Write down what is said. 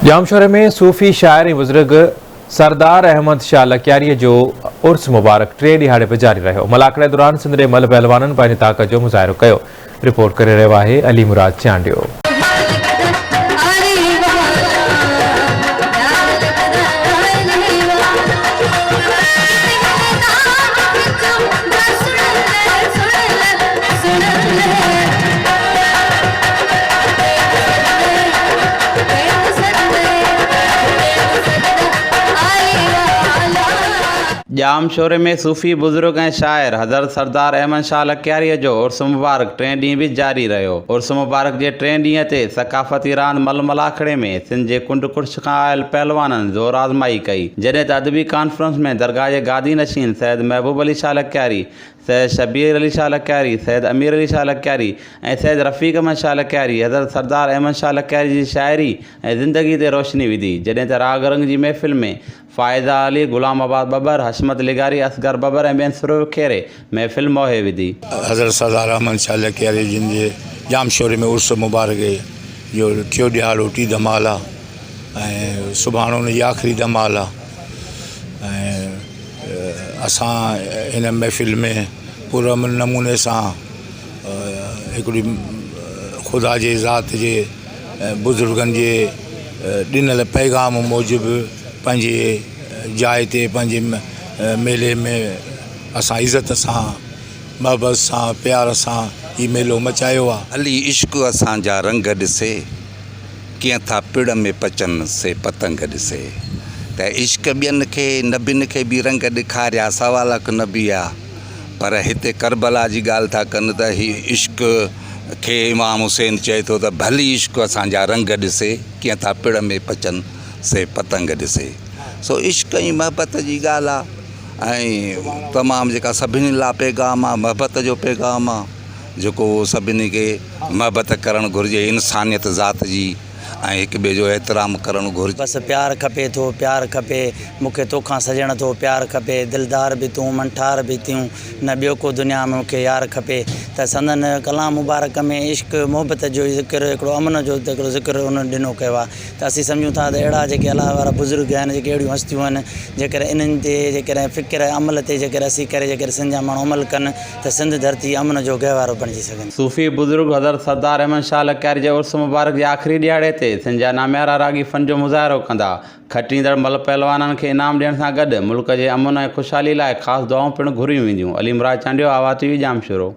ڄامشوري ۾ صوفي شاعر ۽ بزرگ سردار احمد شاهه لڪياريء جو عرس مبارڪ ٽئين ڏهاڙي به جاري رهيو. ملاکڙي دوران سنڌ جي ملهه پهلوانن پنهنجي طاقت جو مظاهرو ڪيو. رپورٽ ڪري رهيو آهي علي مراد چانڊيو. ڄامشوري ۾ صوفي بزرگ ۽ شاعر حضرت سردار احمد شاهه لڪياريء جو عرس مبارڪ ٽئين ڏينهن به جاري رهيو. عرس مبارڪ جي ٽئين ڏينهن تي ثقافتي راند مل ملاکڙي ۾ سنڌ جي ڪنڊ ڪڙڇ کان آيل پهلوانن زور آزمائي ڪئي، جڏهن ته ادبي ڪانفرنس ۾ درگاهه جي گادي نشين سيد محبوب علي شاهه لڪياري، سيد شبير علي شاهه لڪياري، سيد امير علي شاهه لڪياري ۽ سيد رفيق احمد شاهه لڪياري حضرت سردار احمد شاهه لڪياري جي شاعري ۽ زندگي تي روشني وڌي، جڏهن ته راڳ رنگ جي محفل ۾ فائزه علي، غلام عباس ٻٻر، حشمت لغاري، اصغر ٻٻر ۽ ٻين سرور کيري محفل موهي وڌي. حضرت سردار احمد شاهه لڪياري جن جي ڄامشوري ۾ عرس مبارڪ جو ٽيون ڏهاڙو ٽي ڌمال آ ۽ سڀاڻ ان جي آخري ڌمال آ ۽ اسان هن محفل ۾ پرامن نموني سان هڪڙي خدا جي ذات جي بزرگن جي ڏنل پيغام موجب پنهنجي جاء تي پنهنجي ميلي ۾ اسان عزت سان محبت سان پيار سان هي ميلو مچايو آ. علي عشق اسان جا رنگ ڏسي. ڪيئن ٿا پڙ ۾ پچن سي پتنگ ڏسي ته عشق ٻين کي نبين کي به رنگ ڏيکاريا سوا لک نبي آ پر هتي ڪربلا جي ڳالهه ٿا ڪن ته هي عشق کي امام حسين چئي ٿو ته ڀلي عشق اسان جا رنگ ڏسي ڪيئن ٿا پڙ ۾ پچن سي پتنگ ڏسي سو عشق ۽ محبت جي ڳالهه آ ۽ تمام جيڪا سڀني لاء پيغام آ محبت جو پيغام آ. جيڪو سڀني کي محبت ڪرڻ گهرجي انسانيت ذات جي ۽ هڪ ٻئي جو احترام ڪرڻ گهرجي. بس پيار کپي ٿو پيار کپي مون کي توکان سڄڻ ٿو پيار کپي دلدار به تون منٺار به تون نه ٻيو ڪو دنيا ۾ مون کي يار کپي ته سندن ڪلام مبارڪ ۾ عشق محبت جو ئي ذڪر هڪڙو امن جو هڪڙو ذڪر انهن ڏنو ڪيو آهي ته اسين سمجهون ٿا ته اهڙا جيڪي الله وارا بزرگ آهن جيڪي اهڙيون هستيون آهن جيڪڏهن انهن تي جيڪڏهن فڪر ۽ عمل تي جيڪڏهن اسين ڪري جيڪڏهن سنڌ جا ماڻهو عمل ڪن ته سنڌ ڌرتي امن جو گهوارو بڻجي سگهندي. صوفي بزرگ حضرت سردار احمد شاهه لڪياري جي عرس مبارڪ جي آخري ڏهاڙي تي سنڌ جا ناميارا راڳي فن جو مظاهرو ڪندا. کٽيندڙ ملهه پهلوانن کي انعام ڏيڻ سان گڏ ملڪ جي امن ۽ خوشحالي لاء خاص دعائون پڻ گهريون وينديون. علي مراد چانڊيو، آواز ٽي وي، ڄامشورو.